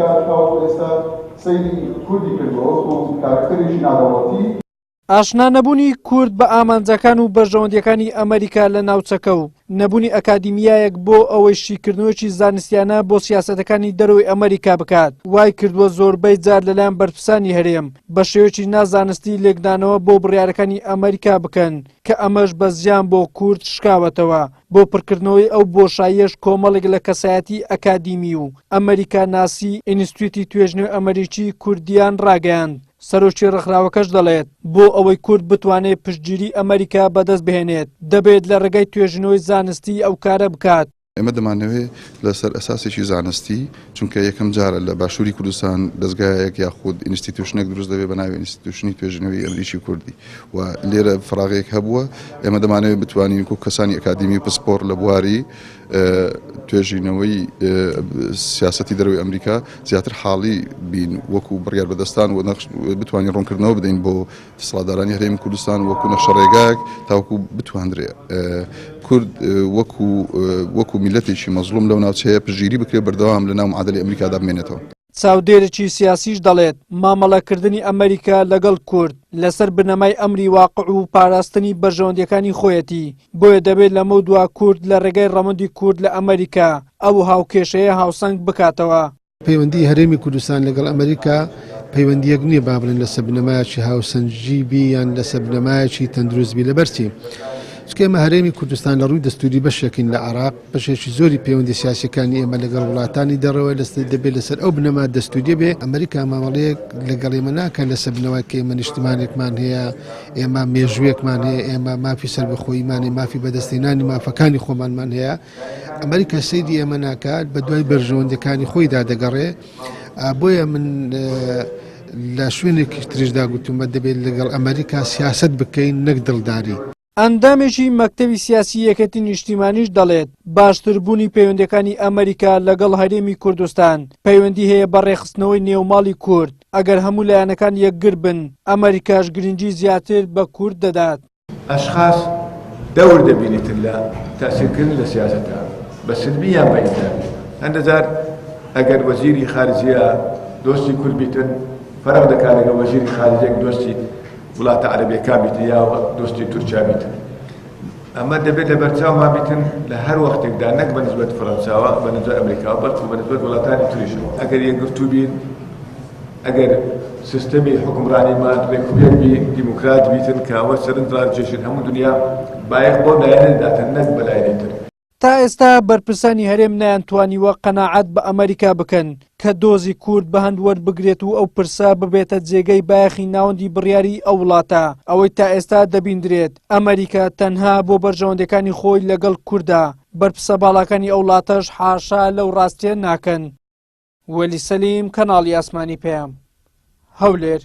ئەمریکا تاوەکو ئێستا سەیری کوردی کردووە وەکو کارەکتەرێکی نادەوڵەتی. ئاشنا نەبوونی کورد بە ئامانجەکان و بەرژەوەندییەکانی ئەمریکا لە ناوچەکە و نەبوونی ئەکادیمیایەک بۆ ئەوەی شیکردنەوەیەکی زانستیانە بۆ سیاسەتەکانی دەرەوەی ئەمریکا بکات وای کردووە زۆربەی جار لەلایەن بەرپرسانی هەرێم بە شێوەیەکی نازانستی لێکدانەوە بۆ بڕیارەکانی ئەمریکا بکەن کە ئەمەش بە زیان بۆ کورد شکاوەتەوە. بۆ پڕکردنەوەی ئەو بۆشاییەش کۆمەڵێک لە کەسایەتی ئەکادیمی و ئەمەریکا ناسی ئینستتیوتی توێژنەوەی ئەمەریکی کوردیان ڕاگەیاند، سەرۆکی ڕێکخراوەکەش دەڵێت، بۆ ئەوەی کورد بتوانێت پشتگیری ئەمەریکا بەدەست بهێنێت، دەبێت لە ڕێگای توێژینەوەی زانستی ئەو کارە بکات. ئێمە دەمانەوێت لەسەر ئەساسێکی زانستی، چونکە یەکەم جارە لە باشووری کوردستان دەزگایەک یاخود institution ێک دروست دەبێت بە ناوی institution ی توێژینەوەی ئەمریکی کوردی و لێرە فراغێک هەبووە ئێمە دەمانەوێت بتوانین وەکو کەسانی ئەکادیمی و پسپۆر لە بواری توێژینەوەی سیاسەتی دەرەوەی ئەمریکا زیاتر حاڵی بین وەکو بڕیار بەدەستان و بتوانین ڕوونکردنەوە بدەین بۆ دەسەڵاتدارانی هەرێمی کوردستان وەکو نەخشەڕێگایەک تاوەکو بتواندرێ کورد وەکو وەکو میلەتێکی مەزڵوم لەو ناوچەیە پشتگیری بکرێت بەردەوام لە ناو معادلی ئەمریکادا بمێنێتەوە. چاودێرێکی سیاسیش دەڵێت، مامەڵەکردنی ئەمریکا لەگەڵ کورد لەسەر بنەمای ئەمری واقع و پاراستنی بەرژەوەندییەکانی خۆیەتی، بۆیە دەبێت لەمەودوا کورد لە ڕێگای ڕەوەندی کورد لە ئەمریکا ئەو هاوکێشەیە هاوسەنگ بکاتەوە. پەیوەندیی هەرێمی کوردستان لەگەڵ ئەمریکا پەیوەندییەک نییە با بڵێن لەسەر بنەمایەکی هاوسەنگی بی یان لەسەر بنەمایەکی تەندروست بی لەبەر چی؟ چونکە ئێمە هەرێمی کوردستان لە ڕووی دەستوری بەشێکین لە عێراق بەشێکی زۆری پەیوەندی سیاسیەکانی ئێمە لەگەڵ وڵاتانی دەرەوە لەسەر دەبێت لەسەر ئەو بنەما دەستوریە بێ ئەمریکا مامەڵەیەک لەگەڵ ئێمە ناکات لەسەر بنەوای کە ئێمە نیشتمانێکمان هەیە ئێمە مێژوویەکمان هەیە ئێمە مافی سەربەخۆییمان هەیە مافی بەدەستهێنانی مافەکانی خۆمانمان هەیە ئەمریکا سەیری ئێمە ناکات بە دوای بەرژەوەندەکانی خۆیدا دەگەڕێ بۆیە من لە شوێنێکی تریشدا گوتومە دەبێت لەگەڵ ئەمریکا سیاست بکەین نەک دڵداری. ئەندامێکی مەکتەبی سیاسی یەکێتی نیشتیمانیش دەڵێت، باشتربوونی پەیوەندیەکانی ئەمریکا لەگەڵ هەرێمی کوردستان پەیوەندی هەیە بە ڕێکخستنەوەی نێوماڵی کورد، ئەگەر هەموو لایەنەکان یەکگر بن ئەمریکاش گرنگی زیاتر بە کورد دەدات. ئەشخاس دەور دەبینیتن لە تەئسیرکردن لە سیاسەتا بە سلبی یان بە ئیجابی. هەندە جار ئەگەر وەزیری خارجیە دۆستی کورد بیتن فەرق دەکا لەگەڵ وەزیری خارجیەک دۆستی وڵاتە عەرەبیەکان بیتن یا دۆستی تورکیا بیتن. ئەمە دەبێت لە بەرچاومان بیتن لە هەر وەختێکدا نەک بە نسبەت فەرەنساوە بە نسبەت ئەمریکاوە بەڵکو بە نسبەت وڵاتانی تریشەوە. ئەگەر یەکگرتوو بین ئەگەر سیستەمی حوکمڕانیمان ڕێکوپێک بی، دیموکرات بیتن کە ئەوە سەرنج ڕادکێشن هەموو دنیا بایەخ بەو لایەنە دەداتن نەک بە لایەنی تر. تا ئێستا بەرپرسانی هەرێم نەیانتوانیوە قەناعەت بە ئەمەریکا بکەن کە دۆزی کورد بە هەند وەربگرێت و ئەو پرسە ببێتە جێگەی بایەخی ناوەندی بڕیاری ئەو وڵاتە. ئەوەی تا ئێستا دەبیندرێت ئەمەریکا تەنها بۆ بەرژەوەندیەکانی خۆی لەگەڵ کوردە، بەرپسە باڵاکانی ئەو وڵاتەش حاشا لەو ڕاستیە ناکەن. وەلی سەلیم، کەناڵی ئاسمانی پەیام، هەولێر.